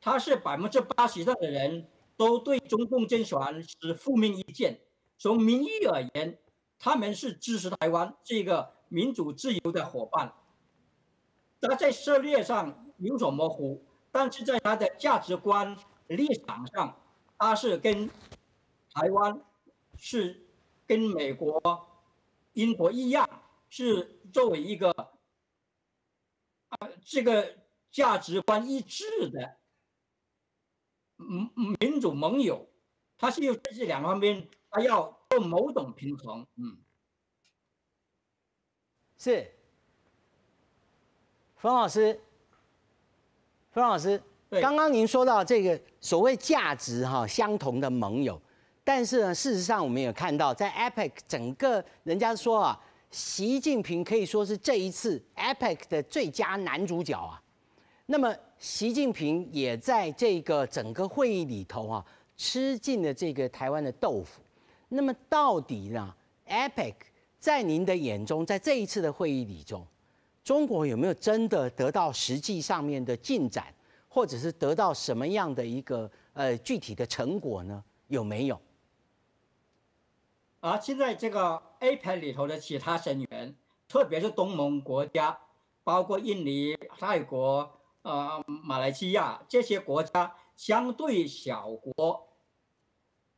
他是80%以上的人都对中共政权持负面意见。从民意而言，他们是支持台湾这个民主自由的伙伴。他在策略上有所模糊，但是在他的价值观立场上，他是跟台湾是跟美国、英国一样，是作为一个这个价值观一致的民主盟友，他是有这两方面，他要做某种平衡。是，冯老师，冯老师，刚刚您说到这个所谓价值哈相同的盟友，但是呢，事实上我们也看到，在 APEC 整个人家说啊，习近平可以说是这一次 APEC 的最佳男主角啊。那么习近平也在这个整个会议里头啊，吃尽了这个台湾的豆腐。那么到底呢，APEC 在您的眼中，在这一次的会议里中，中国有没有真的得到实际上面的进展，或者是得到什么样的一个具体的成果呢？有没有？啊，现在这个 APEC 里头的其他成员，特别是东盟国家，包括印尼、泰国、马来西亚这些国家，相对小国，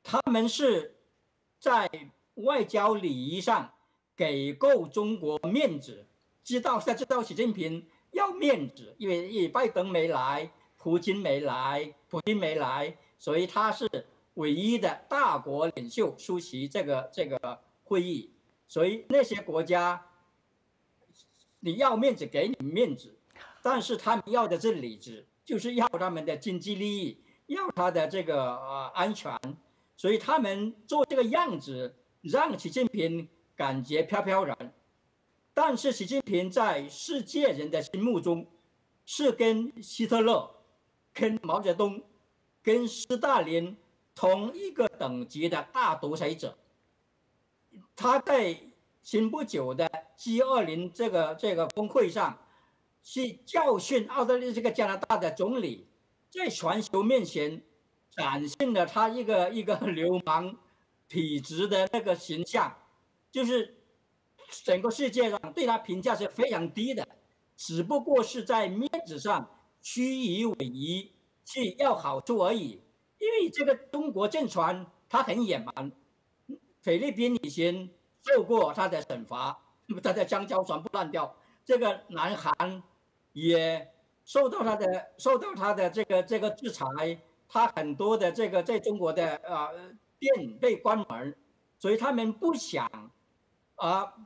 他们是在外交礼仪上给够中国面子，知道习近平要面子，因为拜登没来，普京没来，所以他是唯一的大国领袖出席这个会议，所以那些国家，你要面子给你面子，但是他们要的是里子，就是要他们的经济利益，要他的这个安全，所以他们做这个样子，让习近平感觉飘飘然。但是习近平在世界人的心目中，是跟希特勒、跟毛泽东、跟斯大林同一个等级的大独裁者。他在前不久的 G20 这个峰会上，去教训澳大利亚这个加拿大的总理，在全球面前展现了他一个一个流氓痞子的那个形象，就是整个世界上对他评价是非常低的，只不过是在面子上虚以委蛇去要好处而已。因为这个中国政权他很野蛮，菲律宾以前受过他的惩罚，他的香蕉全部烂掉。这个南韩也受到他的这个制裁，他很多的这个在中国的店被关门，所以他们不想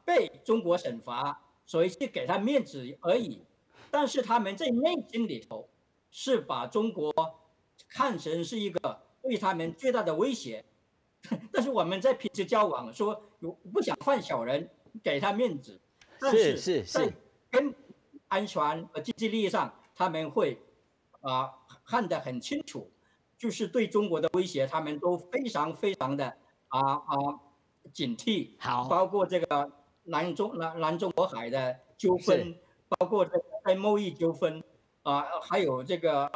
被中国惩罚，所以去给他面子而已。但是他们在内心里头是把中国看成是一个对他们最大的威胁。但是我们在平时交往说不想犯小人，给他面子，但是在跟安全和经济利益上，他们会看得很清楚，就是对中国的威胁，他们都非常非常的警惕。包括这个南中国海的纠纷，包括这个在贸易纠纷啊，还有这个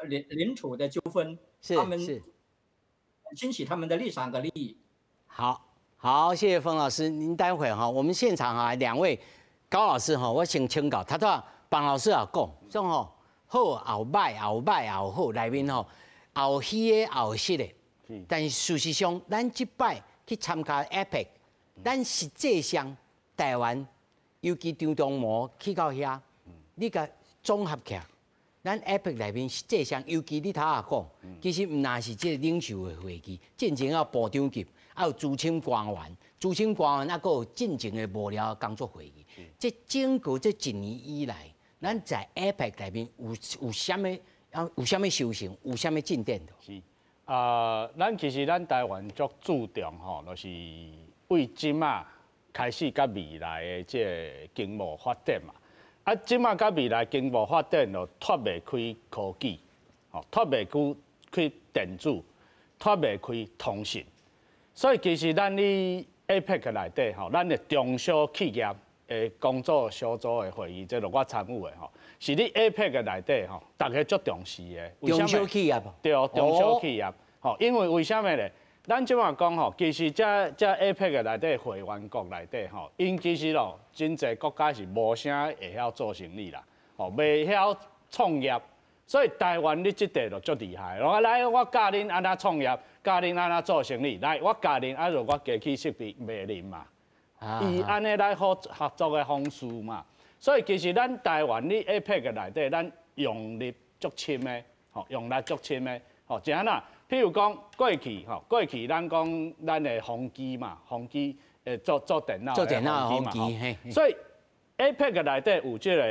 领土的纠纷，他们清楚他们的立场和利益。好，好，谢谢冯老师。您待会哈，我们现场啊，两位高老师哈，我先请教，他拄彭老师也讲，讲吼好也有䆀，也有䆀也有好，内面吼也有虚的，也有实的。但是事实上，咱這擺去參加 APEC，咱實際上台灣，尤其張忠謀去到遐，你共綜合起來，咱 APEC 內面實際上，尤其你頭仔講，其實毋但是這個領袖的會議，進前有部長級，還有資深官員，資深官員，猶閣有進前的幕僚工作會議。這整個這一年以來，咱在 APEC 內面有啥物啊？有啥物修成？有啥物進展？是啊，咱其實咱台灣足注重吼，就是為這馬開始佮未來的這个經貿發展嘛。啊，這馬佮未來經貿發展就脫袂開科技，吼，脫袂開開電子，脫袂開通訊。所以其實咱佇 APEC 內底吼，咱的中小企業的工作小組的會議，這個我參與的吼，是佇 APEC 內底吼，大家足重視的。中小企業。對，中小企業，吼，因為為啥物咧？咱這馬講吼，其實這這 APEC 內底會員國內底吼，𪜶其實咯，真濟國家是無啥會曉做生意啦，吼，袂曉創業，所以台灣佇這塊就足厲害。我來，我教恁按怎創業，教恁按怎做生意。來，我教恁啊，就我機器設備賣恁嘛。以按呢來好合作的方式嘛。所以其實咱台灣佇 APEC 內底，咱用力足深的，吼，用力足深的，吼，怎樣？譬如講過去吼，過去咱講咱的宏碁嘛，宏碁做做電腦，做電腦宏碁，所以 APEC 內底有這個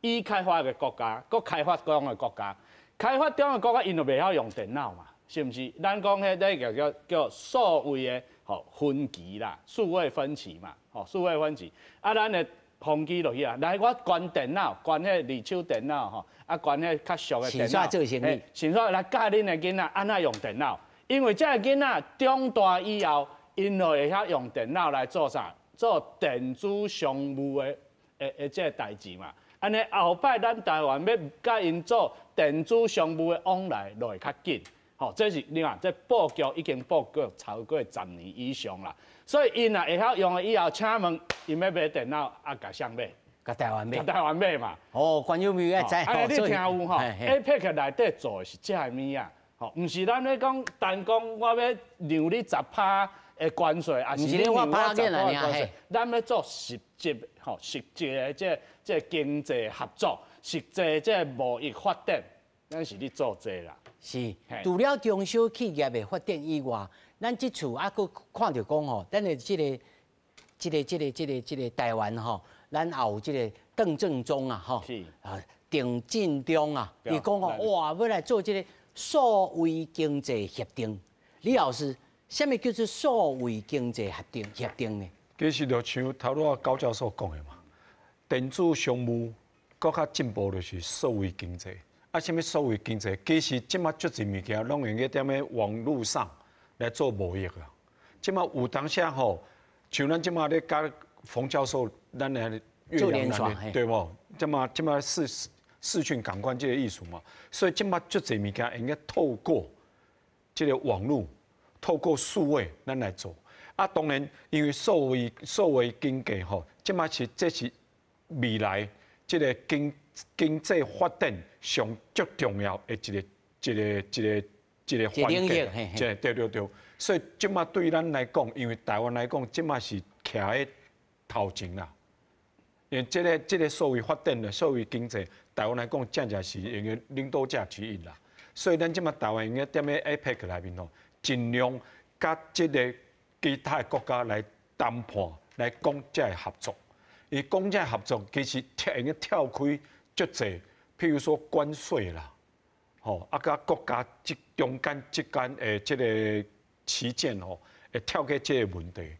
已開發的國家，閣開發中的國家，開發中的國家𪜶就袂曉用電腦嘛，是毋是？咱講彼個叫叫叫數位的吼分歧啦，數位分歧嘛，吼數位分歧。啊，咱的宏碁落去啊，來我捐電腦，捐彼二手電腦吼，啊捐彼較俗的電腦，做生意，先說來教恁的囡仔按怎用電腦，因為這个囡仔長大以後，𪜶就會曉用電腦來做啥？做電子商務的的的這个代誌嘛。按呢後擺咱台灣欲佮𪜶做電子商務的往來，就會較緊。吼，這是你看，這布局已經布局超過10年以上啦。所以𪜶若會曉用了以後，請問𪜶欲買電腦啊，共誰買？共台灣買。共台灣買嘛。哦，觀眾朋友愛知。啊，你聽有吼？APEC 內底做的是這个物仔，吼，毋是咱咧講單講我欲讓你10趴的關稅，抑是你讓我10趴的關稅，咱欲做實質吼，實質的這這經濟合作，實際這貿易發展，咱是咧做這啦。是，除了中小企業的發展以外，咱這次猶閣看著講吼，咱的這个、這个、這个、這个、這个台灣吼，咱也有這个鄧正中啊，吼，啊，鄧進中啊，伊講哦，哇，欲來做這个數位經濟協定。李老師，啥物叫做數位經濟協定協定呢？其實就像頭拄仔高教授講的嘛，電子商務閣較進步就是數位經濟。啊，啥物數位經濟？其實這馬足濟物件攏用咧踮咧網路上來做貿易啊。這馬有當時吼，像咱這馬咧佮馮教授，咱來做連線，對無？這馬這馬視視訊感官這个意思嘛。所以這馬足濟物件應該透過這个網路，透過數位，咱來做。啊，當然，因為數位數位經濟吼，這馬是這是未來這个經經濟發展上足重要的一个一个一个一个環境，這對對對。所以這馬對咱來講，因為台灣來講，這馬是徛佇頭前啦。因為這个這个數位發展的數位經濟，台灣來講正正是用個領導者之一啦。所以咱這馬台灣應該踮咧 APEC 內面吼，盡量佮這个其他的國家來談判，來講這个合作。伊講這个合作，其實跳用該跳開足濟，譬如說關稅啦，吼啊，佮國家這中間之間的這个歧見吼，會跳過這个問題，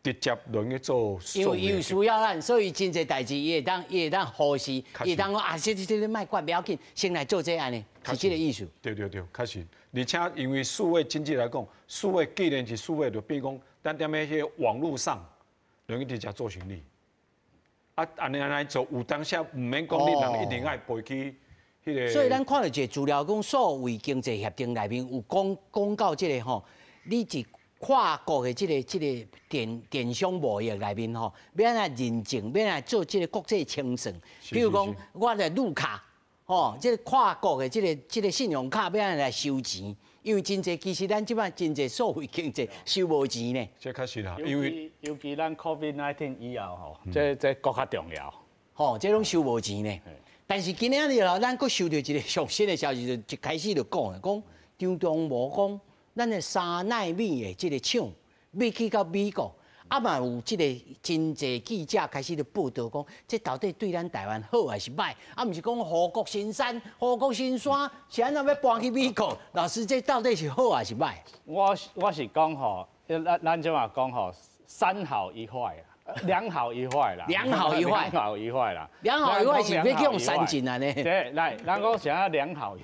直接落去做。因為有需要咱，所以真濟代誌伊會當伊會當忽視，伊會當講啊，這這這莫管，不要緊，先來做這按呢，是這个意思。對對對，確實，而且因為數位經濟來講，數位既然是數位，就變講，咱踮咧彼個網路上，容易直接做生意。啊，按呢按呢做，有當時毋免講你人一定愛飛去彼个。所以咱看著一个資料講，數位經濟協定內面有講講到這个吼，你是跨國的這个這个電電商貿易內面吼，欲按怎認證，欲按怎做這个國際清算。比如講，我的綠卡，吼，這个跨國的這个這个信用卡欲按怎來收錢？因為真濟其實咱這擺真濟數位經濟收無錢呢。這確實啦，因為尤其咱 COVID-19 以後吼，這這閣較重要。吼，這攏收無錢呢。但是今仔日啦，咱閣收著一个上新的消息，就一開始就講的，講張忠謀講，咱的3奈米的這个廠欲去到美國，啊嘛有這個真濟記者開始咧報道講，這到底對咱台灣好還是䆀？啊，毋是講護國神山，護國神山是按怎欲搬去美國？老師，這到底是好還是䆀？我是講吼，咱這馬講吼，三好一壞啦，兩好一壞啦，兩好一壞，兩好一壞啦，兩好一壞是欲去予刪盡啊呢？對，來，咱講啥兩好一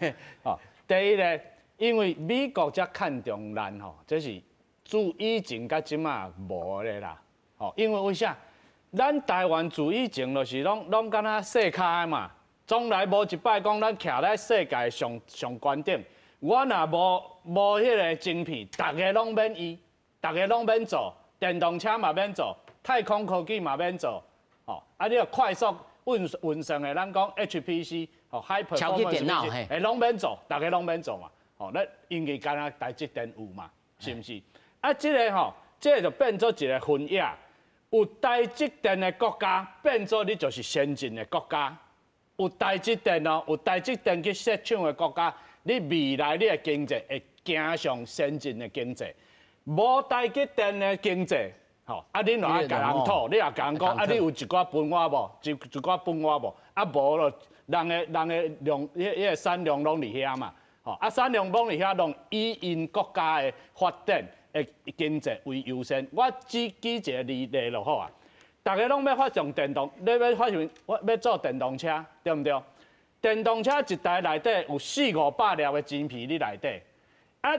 壞？哦，第一咧，因為美國遮看重咱吼，這是自以前到這馬無的啦，吼，因為為啥？咱台灣自以前就是攏敢若細跤的嘛，從來無一擺講咱徛咧世界上上懸頂。我若無彼個晶片，逐个攏免用，逐个攏免做，電動車嘛免做，太空科技嘛免做，吼，啊你若快速運算的，咱講 HPC，吼，High 超級電腦，嘿，攏免做，逐个攏免做嘛，吼，咱因為敢若台積電有嘛，是毋是？啊，這個吼，這個就變做一個分野，有台積電的國家變做你就是先進的國家，有台積電哦，有台積電去設廠的國家，你未來你的經濟會行上先進的經濟。無台積電的經濟，吼，啊，你若愛共人討，你若共人講，啊，你有一寡分我無？一寡分我無？啊，無咯，人的量，彼個產量攏佇遐嘛，吼，啊，產量攏佇遐，攏以𪜶國家的發展的經濟為優先。我只舉一個例就好啊。逐个攏欲發展電動，你欲發展，欲做電動車，對毋對？電動車一台內底有四五百粒的晶片佇內底，啊，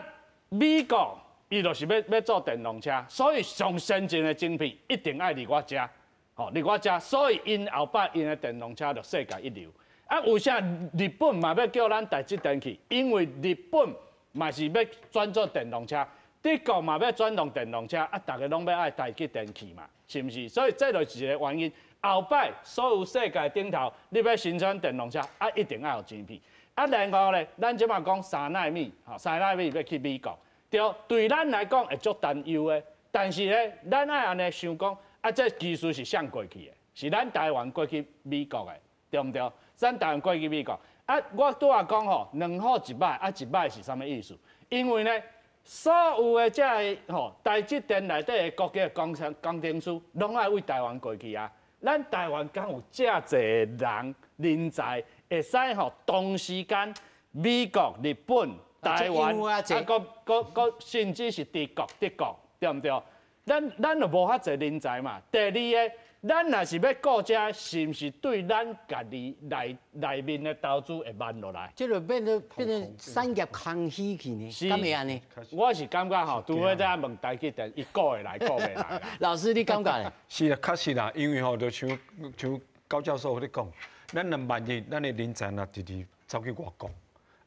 美國伊就是欲做電動車，所以上先進的晶片一定愛佇我遮，吼，佇我遮，所以𪜶後擺𪜶的電動車就世界一流。啊，為啥日本嘛欲叫咱台積電去？因為日本嘛是欲轉做電動車，德國嘛欲轉動電動車，啊，逐个攏欲愛台積電去嘛，是毋是？所以這就是一個原因。後擺所有世界頂頭，你欲生產電動車，啊，一定愛有晶片。啊，然後咧，咱這馬講三納米，吼，三納米欲去美國，對，對咱來講會足擔憂的。但是咧，咱愛按呢想講，啊，這技術是啥過去的？是咱台灣過去美國的，對毋對？咱台灣過去美國。啊，我拄仔講吼，兩好一䆀，啊，一䆀是啥物意思？因為咧，所有的這个吼台積電內底的國家工程師，攏愛為台灣過去啊。咱台灣敢有遮濟人人才，會使吼同時間美國、日本、台灣，啊，閣甚至是德國，對毋對？咱就無遐濟人才嘛。第二个，咱若是欲顧遮，是毋是對咱家己內面的投資會慢落來？這就變成產業空虛去呢？是敢會按呢？我是感覺吼，除非這問台積電，伊顧會來顧袂來啦。老師，你感覺咧？是啦，確實啦，因為吼，就像高教授咧講，咱若萬一咱的人才若直直走去外國，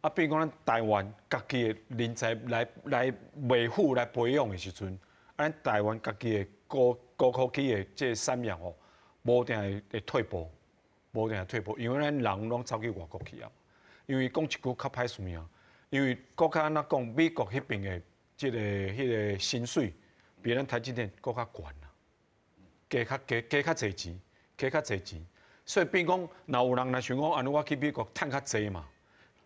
啊，變講咱台灣家己的人才來維護、來培養的時陣，啊，咱台灣家己的高科技的這个產業吼，無定會退步，無定會退步，因為咱人攏走去外國去啊。因為講一句較歹勢啊，因為閣較按怎講，美國彼邊的這个彼个薪水比咱台積電閣較懸啊，加較濟錢，加較濟錢，所以變講，若有人若想講，按呢我去美國趁較濟嘛，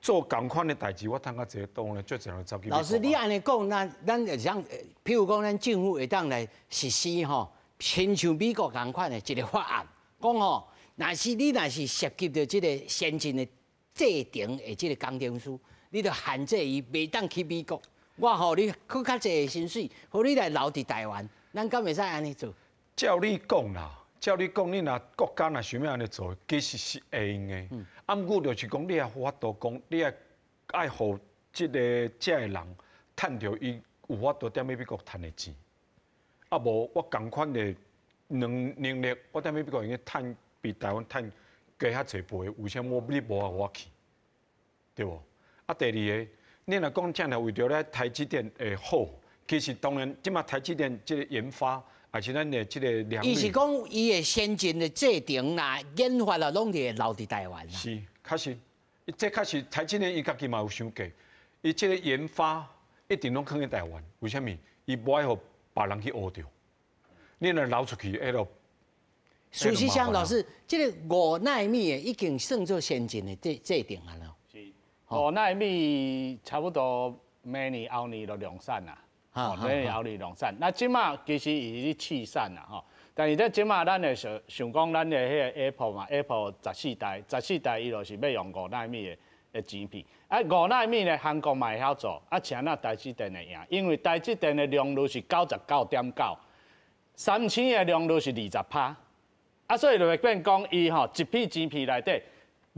做仝款的代誌，我趁較濟，當然足濟人走去美國。老師，你按呢講，咱就像，譬如講，咱政府會當來實施吼，親像美國仝款的一个法案，講吼，若是你若是涉及著這个先進的製程的這个工程師，你就限制伊袂當去美國。我予你閣較濟的薪水，予你來留佇台灣，咱敢會使按呢做？照你講啦，照你講，你若國家若想欲按呢做，其實是會用的。啊，毋過就是講，你也有法度講，你愛愛予這个遮的人趁著伊有法度踮咧美國趁的錢。啊，無我仝款的能力，我踮咧美國會用趁比台灣趁加較濟倍，為啥物你無愛予我去？對無？啊，第二个，你若講這樣為著咧台積電會好，其實當然，這馬台積電這个研發，也是咱的這个良率。伊是講伊的先進的製程啦、研發啦，攏佇留佇台灣啦。是，確實，這確實台積電伊家己嘛有想過，伊這个研發一定攏囥佇台灣，為啥物？伊無愛予別人去學著。你若流出去，彼就事實上，老師，這个5納米的已經算做先進的製程啊囉。是，5納米差不多明年後年就量產啦。吼，咧后日量产。那這馬其實伊是咧試產啦，吼。但是咧這馬咱會想想講，咱的彼个 Apple 嘛，Apple 十四代，十四代伊就是欲用5納米的晶片。啊，五納米呢，韓國嘛會曉做，啊，請那台積電會贏，因為台積電的良率是99.9，三星的良率是20%。啊，所以就會變講，伊吼一片晶片內底，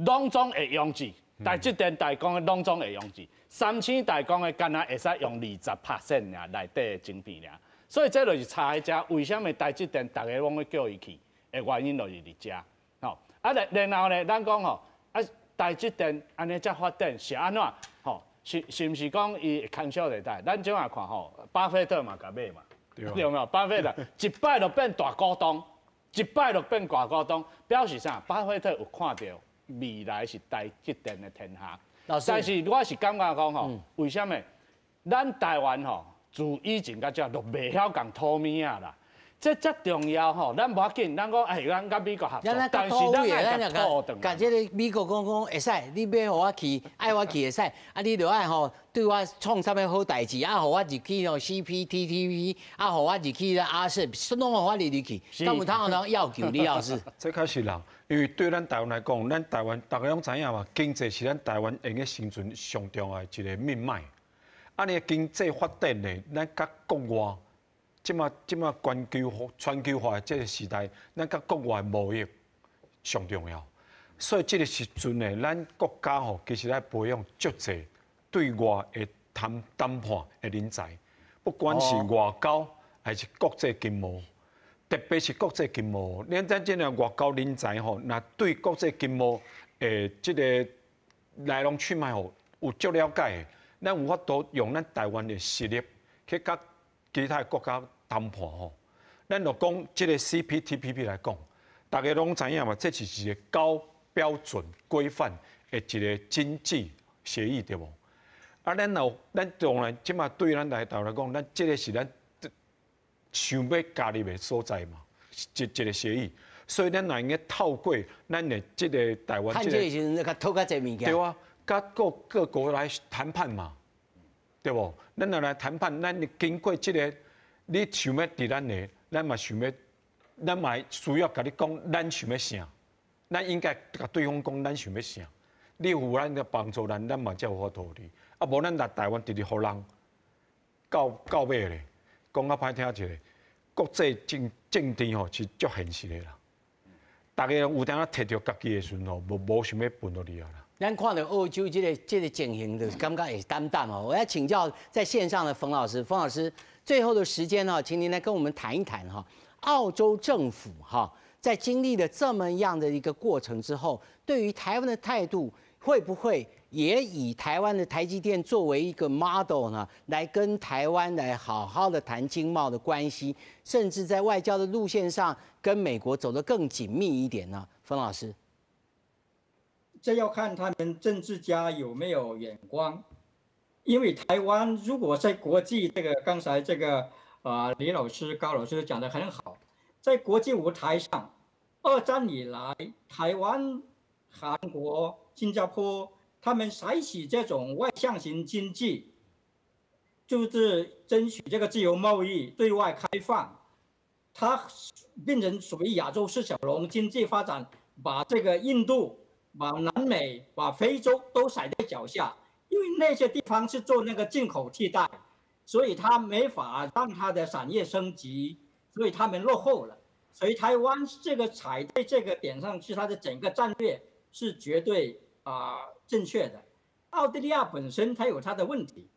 攏總會用字，台積電代工的攏總會用字，三星代工的干焦會使用20% 爾內底的晶片爾，所以這就是差佇遮，為啥物台積電逐个攏欲叫伊去的原因就是佇遮。吼，啊，然後呢，咱講吼，啊，台積電按呢遮發展是按怎？吼，是毋是講伊會牽小地帶？咱這馬看吼，巴菲特嘛共買嘛，對無？巴菲特一擺就變大股東。一擺就變大股東，表示啥？巴菲特有看著未來是台積電的天下。但是我是感覺講吼，為啥物？咱台灣吼，自以前到這都袂曉共討物仔啦。這遮重要吼，咱無要緊，咱講哎，咱佮美國合作，但是咱愛共討轉。共這个美國講講會使，你欲予我去，愛我去會使，啊，你著愛吼對我創啥物好代誌，啊，予我入去吼 CPTPP，啊，予我入去 RCEP，攏予我入去，敢有通通要求李老師？這確實啦，因為對咱台灣來講，咱台灣大家攏知影嘛，經濟是咱台灣會用生存上重要的一个命脈。啊，你經濟發展呢，咱佮國外。這馬全球化的這个時代，咱佮國外貿易上重要，所以這个時陣呢，咱國家吼其實愛培養足濟對外的談判的人才，不管是外交還是國際經貿，特別是國際經貿，咱這个外交人才吼，若對國際經貿的這个來龍去脈吼有足了解的，咱有法度用咱台灣的實力去佮其他國家談判吼，咱就講這个 CPTPP 來講，大家攏知影嘛，這是一个高標準規範的一个經濟協議，對無？啊，咱有咱當然這馬對咱來台灣來講，咱這个是咱想欲加入的所在嘛，一個協議，所以咱若會用透過咱的這个台灣，這个時陣較討較濟物件。對啊，佮各各國來談判嘛，對無？咱若來談判，咱經過這个。你想欲佇咱的，咱嘛想欲，咱嘛需要共你講，咱想欲啥？咱應該共對方講，咱想欲啥？你有咱的幫助咱，咱嘛才有法度哩。啊，無咱來台灣直直予人到尾咧，講較歹聽一个，國際政治吼是足現實的啦。逐家有當仔提著家己的時陣吼，無想欲分予你啊啦。咱看著澳洲這个情形，就是感覺會擔擔哦。我要請教在線上的馮老師，馮老師，最後的時間呢，請您來跟我們談一談哈，澳洲政府哈，在經歷了這麼樣的一個過程之後，對於台灣的態度，會不會也以台灣的台積電作為一個 model 呢，來跟台灣來好好的談經貿的關係，甚至在外交的路線上跟美國走得更緊密一點呢？馮老師。這要看他們政治家有沒有眼光，因為台灣如果在國際這個剛才這個啊李老師、高老師講得很好，在國際舞台上，二戰以來，台灣、韓國、新加坡他們採取這種外向型經濟，就是爭取這個自由貿易、對外開放，它變成屬於亞洲四小龍經濟發展，把這個印度、把南美、把非洲都踩在腳下，因為那些地方是做那個進口替代，所以他沒法讓他的產業升級，所以他們落後了。所以台灣這個踩在這個點上去，它的整個戰略是絕對正確的。澳大利亞本身它有它的問題，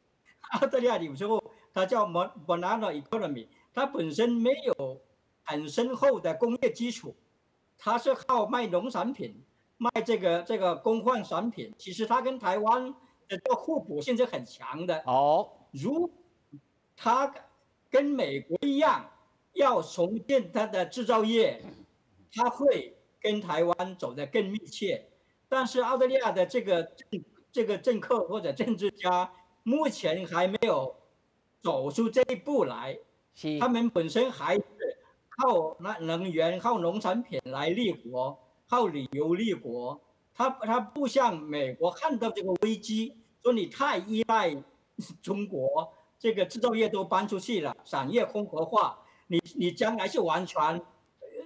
澳大利亞有時候它叫 banana economy，它本身沒有很深厚的工業基礎，它是靠賣農產品。賣這個工換產品，其實它跟台灣的這個互補性是很強的。哦，如它跟美國一樣，要重建它的製造業，它會跟台灣走得更密切。但是澳大利亞的這個政客或者政治家，目前還沒有走出這一步來。他們本身還是靠那能源、靠農產品來立國。靠旅遊立國，他不像美國看到這個危機，說你太依賴中國，這個製造業都搬出去了，產業空殼化，你將來是完全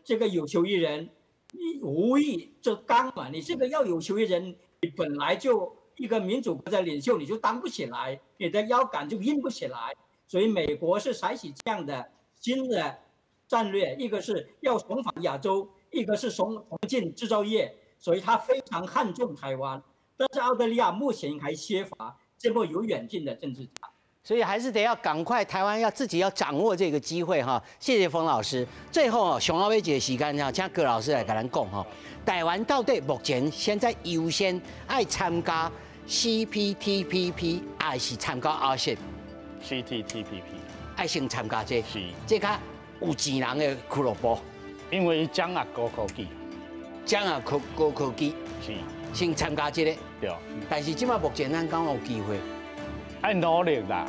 這個有求於人，你無欲則剛嘛。你這個要有求於人，你本來就一個民主國家領袖，你就當不起來，你的腰桿就硬不起來。所以美國是採取這樣的新的戰略，一個是要重返亞洲，一個是重進製造業，所以他非常看重台灣。但是澳大利亞目前還缺乏這麼有遠見的政治家。所以還是得要趕快，台灣要自己要掌握這個機會哈。謝謝馮老師。最後上後尾一個時間哈，請郭老師來共咱講哈。台灣到底目前現在優先愛參加 CPTPP，還是參加 RCEP？ CPTPP。愛先參加這個，是。這較有錢人的俱樂部。因為掌握高科技，掌握高科技。是。先參加這個。對。但是這擺目前咱敢有機會？愛努力啦。